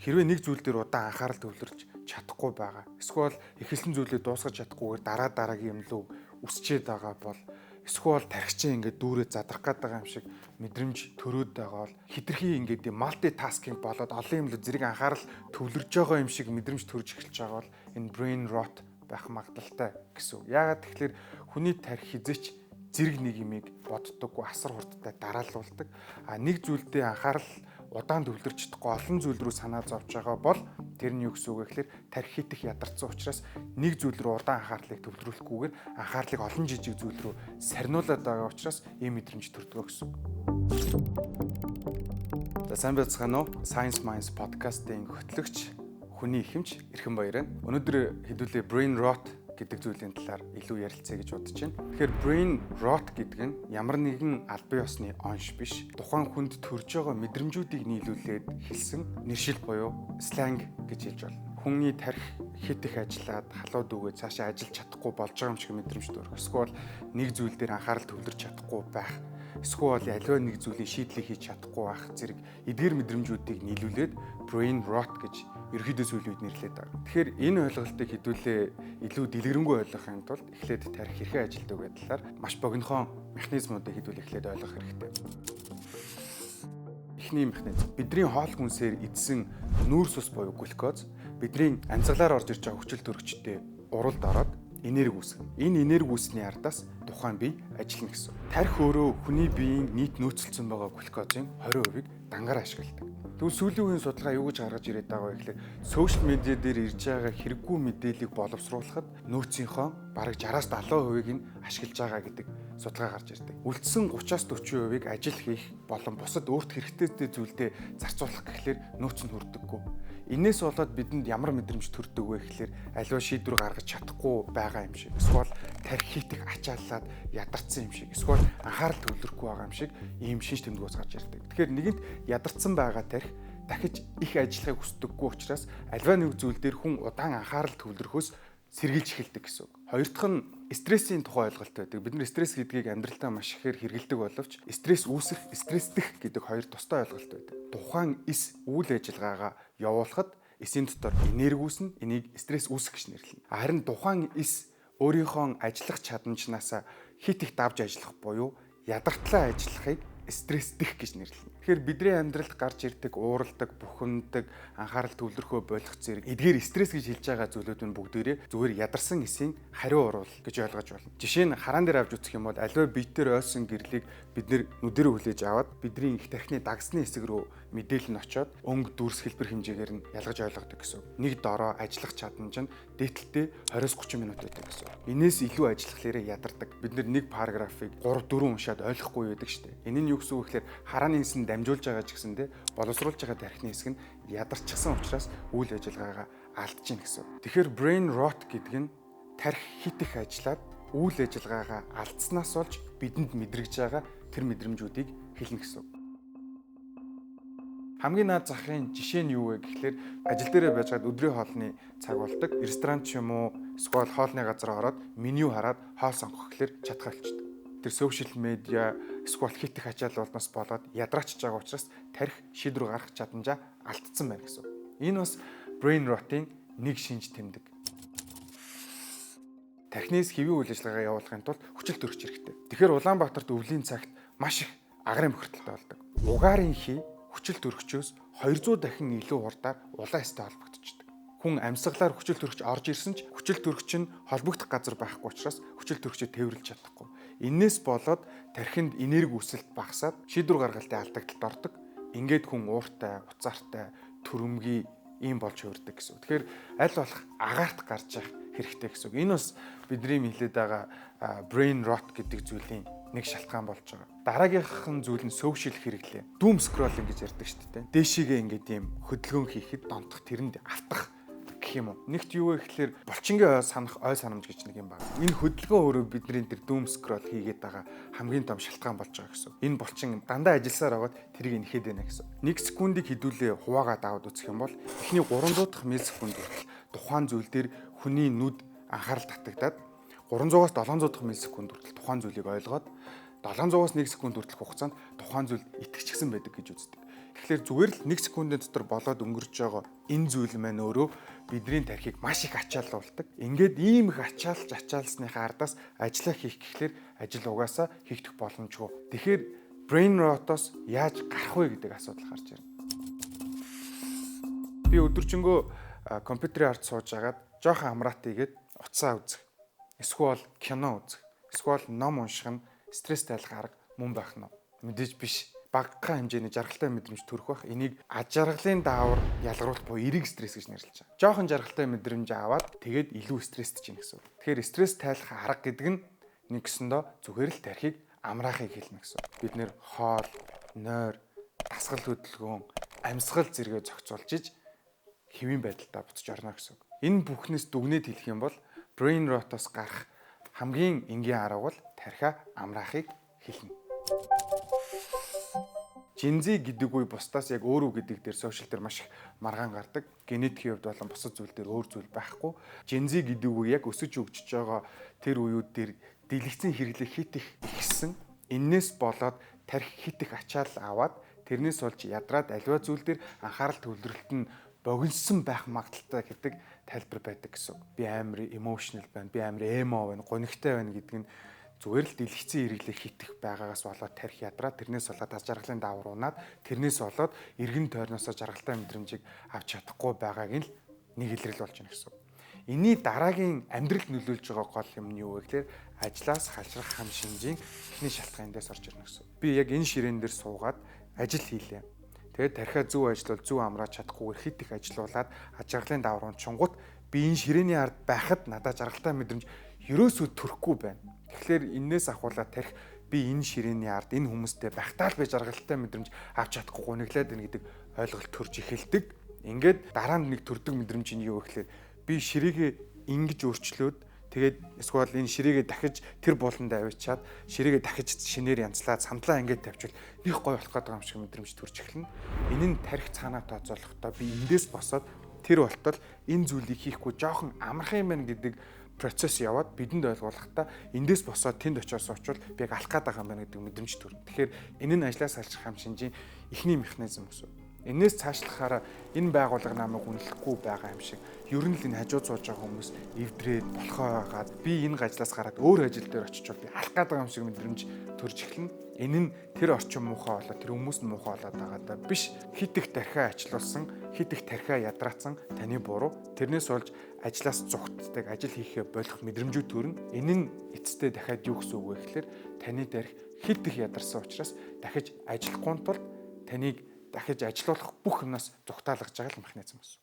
Хэрвээ нэг зүйл дээр удаан анхаарал төвлөрч чадахгүй байгаа. Эсвэл эхэлсэн зүйлээ дуусгаж чадахгүйгээр дараа дараагийн юм лүү үсчээд байгаа бол, эсвэл тархичаа ингээд дүүрээ задрах гээд байгаа юм шиг мэдрэмж төрөөд байгаа бол, хитрхи ингээд multitasking болоод олон юм лүү зэрэг анхаарал төвлөрж байгаа юм шиг мэдрэмж төрж эхэлж байгаа бол энэ brain rot байх магадлалтай гэсэн үг. Яагаад тэгэхээр хүний тархи хэзээ ч зэрэг нэг юмыг боддоггүй, асар хурдтай дараалуулдаг. А нэг зүйлдээ анхаарал удаан төвлөрч чадахгүй, олон зүйл рүү санаа зовж байгаа бол тэр нь юу гэсэн үг вэ гэхээр тархи хит их ядарсан учраас нэг зүйл рүү удаан анхаарлыг төвлөрүүлэхгүйгээр анхаарлыг олон жижиг зүйл рүү сарниулаад байгаа учраас ийм мэдрэмж төрдөг гэсэн үг. За, сайн байцгаана уу? Science Minds podcast-ийн хөтлөгч, хүний ихэмч Эрхэн Баяр байна. Өнөөдөр хэдүүлээ brain rot гэдэг зүйлийн талаар илүү ярилцъя гэж бодож байна. Тэгэхээр brain rot гэдэг нь ямар нэгэн албан ёсны онш биш. Тухайн хүнд төрж байгаа мэдрэмжүүдийг нийлүүлээд хэлсэн нэршил буюу slang гэж хэлж болно. Хүний тархи хит их ажиллаад халуу дүүгээ цаашаа ажиллаж чадахгүй болж байгаа юм шиг мэдрэмж төрөх. Эсвэл нэг зүйл дээр анхаарал төвлөрч чадахгүй байх, эсвэл аливаа нэг зүйлийн шийдлийг хийж чадахгүй байх зэрэг эдгээр мэдрэмжүүдийг нийлүүлээд brain rot гэж ерөөхдөө сүүлийн үед нэрлэдэг байгаа. Тэгэхээр энэ ойлголтыг хэдүүлээ илүү дэлгэрэнгүй ойлгохын тулд эхлээд тархи хэрхэн ажилладаг вэ талаар маш богинохон механизмуудыг хэдүүлээ эхлээд ойлгох хэрэгтэй. Эхний механизм: бидний хоол хүнсээр идсэн нүүрс ус буюу глюкоз бидний амьсгалаар орж ирж байгаа хүчил төрөгчтэй уралд ороод энерги үүсгэнэ. Энэ энерги үүссний ардаас тухайн бие ажиллана гэсэн. Тархи өөрөө хүний биеийн нийт нөөцлөсөн байгаа глюкозын 20%-ийг дангаар ашигладаг. Тэгвэл сүүлийн үеийн судалгаа юу гэж гаргаж ирээд байгаа вэ гэхээр social media дээр ирж байгаа хэрэггүй мэдээллийг боловсруулахад нөөцийнхөө бараг 60-аас 70%-ийг нь ашиглаж байгаа гэдэг судалгаа гарч ирдэг. Үлдсэн 30-аас 40%-ийг ажил хийх болон бусад өөрт хэрэгтэй зүйлдээ зарцуулах гэхлээр нөөц нь хүрдэггүй. Энээс болоод бидэнд ямар мэдрэмж төрдөг вэ гэхлээр аливаа шийдвэр гаргаж чадахгүй байгаа юм шиг. Эсвэл тархи хит их ачааллаад ядарсан юм шиг. Эсвэл анхаарал төвлөрөхгүй байгаа юм шиг ийм шинж тэмдгүүд гарч ирдэг. Тэгэхээр нэгэнт ядарсан байгаа тархи дахиж их ажиллахыг хүсдэггүй учраас аливаа нэг зүйл дээр хүн удаан анхаарал төвлөрөхөөс сэргийлж эхэлдэг гэсэн үг. Хоёр дахь нь стрессийн тухай ойлголт байдаг. Бид нар стресс гэдгийг амьдралдаа маш ихээр хэрэглэдэг боловч стресс үүсэх, стресстэх гэдэг хоёр тусдаа ойлголт байдаг. Тухайн эс үйл ажиллагаагаа явуулахад эсийн дотор энерги үүснэ, энийг стресс үүсэх гэж нэрлэнэ. Харин тухайн эс өөрийнхөө ажиллах чадамжнаасаа хит их давж ажиллах буюу ядартлаа ажиллахыг стресстэх гэж нэрлэнэ. Тэгэхээр бидний амьдралд гарч ирдэг ууралдаг, бухимддаг, анхаарал төвлөрөхөө болох зэрэг эдгээр стресс гэж хэлж байгаа зүйлүүд нь бүгдээрээ зүгээр ядарсан эсийн хариу уруул гэж ойлгож байна. Жишээ нь хараан дээр авч үзэх юм бол аливаа биетээр ойсон гэрлийг бид нар нүдэрээ хүлээж аваад бидний их тархины дагсны хэсэг рүү мэдээлэл нь очиод өнгө, дүрс, хэлбэр хэмжээгээр нь ялгаж ойлгодог гэсэн. Нэг дороо ажиллах чадамж нь дээдэлтэй 20-30 минут байдаг гэсэн. Энээс илүү ажиллахлаараа ядардаг. Бид нар нэг параграфыг 3 4 уншаад ойлгохгүй байдаг шүү дээ. Энэ нь юу гэсэн үг гэхээр харааны хэсэг нь дамжуулж байгаа ч гэсэн те боловсруулж байгаа тархины хэсэг нь ядарчихсан учраас үйл ажиллагаагаа алдчихна гэсэн. Тэгэхээр brain rot гэдэг нь тархи хит их ажиллаад үйл ажиллагаагаа алдснаас болж бидэнд мэдрэгж байгаа тэр мэдрэмжүүдийг хэлнэ гэсэн. Хамгийн наад захын жишээ нь юу вэ гэхлээр ажил дээрээ байж байгаад өдрийн хоолны цаг болдог. Ресторан ч юм уу эсвэл хоолны газар ороод меню хараад хоол сонгох гэхлээр чадхаа болчихдог. Тэр social media эсвэл хит их ачаал болсноос болоод ядраачж байгаа учраас тархи шийдвэр гаргах чадамжаа алдсан байна гэсэн. Энэ бас brain rot-ын нэг шинж тэмдэг. Тархинаас хэвийн үйл ажиллагаа явуулахын тулд хүчил төрөгч хэрэгтэй. Тэгэхээр Улаанбаатарт өвлийн цагт маш их агарын бохирдолтой болдог. Угаарын хий хүчил төрөгчөөс 200 дахин илүү хурдаар улаан эстэй холбогдчихдог. Хүн амьсгалаар хүчил төрөгч орж ирсэн ч хүчил төрөгч нь холбогдох газар байхгүй учраас хүчил төрөгчөө тээвэрлж чадахгүй. Энээс болоод тархинд энерги үүсэлт багасаад шийдвэр гаргалтын алдагдалд ордог. Ингээд хүн ууртай, уцаартай, төрөмгий ийм болж хувирдаг гэсэн. Тэгэхээр аль болох агаарт гарч явах хэрэгтэй гэсэн үг. Энэ бас бидний хэлээд байгаа brain rot гэдэг зүйлийн нэг шалтгаан болж байгаа. Дараагийнх нь зүйл нь social хэрэглээ. Doom scrolling гэж ярьдаг шүү дээ. Дээшээгээ ингээд ийм хөдөлгөөн хийхэд донтох, тэрэнд автах гэх юм уу. Нэгт юу вэ гэхлээр булчингийн ой санах ой санамж гэж нэг юм байна. Энэ хөдөлгөөн өөрөө бидний тэр doom scroll хийгээд байгаа хамгийн том шалтгаан болж байгаа гэсэн. Энэ булчин дандаа ажилласаар байгаад тэрийг нэхэд байна гэсэн. Нэг секундыг хэдүүлээ хуваагаад аваад үзэх юм бол эхний 300 дахь миллисекунд хүртэл тухайн зүйл дээр хүний нүд анхаарал татагдаад, 300-аас 700 дахь миллисекунд хүртэл тухайн зүйлийг ойлгоод, 700-аас 1 секунд хүртэлх хугацаанд тухайн зүйлд итгэчихсэн байдаг гэж үздэг. Тэгэхээр зүгээр л 1 секундын дотор болоод өнгөрч байгаа энэ зүйл маань өөрөө бидний тархийг маш их ачаалуулдаг. Ингээд ийм их ачаалж ачаалсныхаа ардаас ажиллаа хийх гэхлээр ажил угаасаа хийгдэх боломжгүй. Тэгэхээр brain rot-оос яаж гарах вэ гэдэг асуудал гарч ирнэ. Би өдөржингөө компьютерийн ард сууж агаад жоохон амраат ийгээд утсаа үзэх. Эсвэл кино үзэх. Эсвэл ном унших нь стресс тайлах арга мөн байх нь уу? Мэдээж биш. Багахан хэмжээний жаргалтай мэдрэмж төрөх бах. Энийг аж жаргалын даавар ялгаруулах буюу эерэг стресс гэж нэрлэж байгаа. Жоохон жаргалтай мэдрэмж аваад тэгээд илүү стресстэй чинь гэсэн үг. Тэгэхээр стресс тайлах арга гэдэг нь нэгсэндөө зүгээр л тархийг амраахыг хэлнэ гэсэн. Бид нэр хоол, нойр, дасгал хөдөлгөөн, амьсгал зэрэгээ зохицуулж иж хэвийн байдалтай буцаж орно гэсэн үг. Энэ бүхнээс дүгнээд хэлэх юм бол brain rot-оос гарах хамгийн энгийн арга бол тархиа амраахыг хэлнэ. Gen Z гэдэг үе бусдаас яг өөр үү гэдэг дээр сошиал дээр маш их маргаан гардаг. Генетикийн хувьд болон бусад зүйл дээр өөр зүйл байхгүй. Gen Z гэдэг үе яг өсөж хөгжиж байгаа тэр үеүүд дээр дэлгэцэн хэрэглээ хит их ихсэн. Эннээс болоод тархи хит их ачаал аваад тэрнээс болж ядраад аливаа зүйл дээр анхаарал төвлөрөлт нь богиносон байх магадлалтай гэдэг тайлбар байдаг гэсэн үг. Би амар emotional байна, би амар emo байна, гунигтай байна гэдэг нь зүгээр л дэлгэцэн хэрэглээ хитэх байгаагаас болоод тархи ядраа, тэрнээс болоод аз жаргалын даавар унаад, тэрнээс болоод эргэн тойрноосоо жаргалтай мэдрэмжийг авч чадахгүй байгааг нь л нэг илрэл болж байна гэсэн. Энийний дараагийн амьдралд нөлөөлж байгаа гол юм нь юу вэ гэхээр ажлаас халшрах хам шинжийн эхний шалтгаан эндээс орж ирнэ гэсэн. Би яг энэ ширээн дээр суугаад ажил хийлээ. Тэгээд тархиа зөв ажиллавал зөв амрааж чадахгүйгээр хит их ажилуулад аз жаргалын даавар унчингууд би энэ ширээний ард байхад надад жаргалтай мэдрэмж ерөөсөө төрөхгүй байна. Тэгэхээр энээс ахуулаад тархи би энэ ширээний ард энэ хүмүүстэй байхдаа л би жаргалтай мэдрэмж авч чадахгүй гуниглаад байна гэдэг ойлголт төрж эхэлдэг. Ингээд дараа нь нэг төрдөг мэдрэмж нь юу вэ гэхээр би ширээгээ ингэж өөрчлөөд тэгээд эсвэл энэ ширээгээ дахиж тэр буланд авчиад ширээгээ дахиж шинээр янзлаад самдлаа ингэж тавьчвал нэг гоё болох гэдэг юм шиг мэдрэмж төрж эхэлнэ. Энэ нь тархи цаанаа тооцоолохдоо би эндээс босоод тэр болтол энэ зүйлийг хийхгүй жоохон амархан юм байна гэдэг процесс яваад бидэнд ойлгуулахдаа эндээс босоод тэнд очиод суучвал би яг алах гээд байгаа юм байна гэдэг мэдрэмж төрнө. Тэгэхээр энэ нь ажлаас салчих хам шинжийн эхний механизм гэсэн. Энээс цаашлахаараа энэ байгууллага намайг үнэлэхгүй байгаа юм шиг ер нь л энэ хажууд сууж байгаа хүмүүс эвдрээд болохоо байгаад би энэ ажлаас гараад өөр ажил дээр очичвол би алах гээд байгаа юм шиг мэдрэмж төрж эхэлнэ. Энэ нь тэр орчин муухай болоод тэр хүмүүс нь муухай болоод байгаа даа биш. Хит их тархиа ачлуулсан, хит их тархиа ядраацсан таны буруу. Тэрнээс болж ажлаас зугтдаг, ажил хийхээ болох мэдрэмжүүд төрнө. Энэ нь эцэстээ дахиад юу гэсэн үг вэ гэхээр таны тархи хит их ядарсан учраас дахиж ажиллахгүй тулд таныг дахиж ажилуулах бүх юмнаас зугтаалгаж байгаа л механизм гэсэн.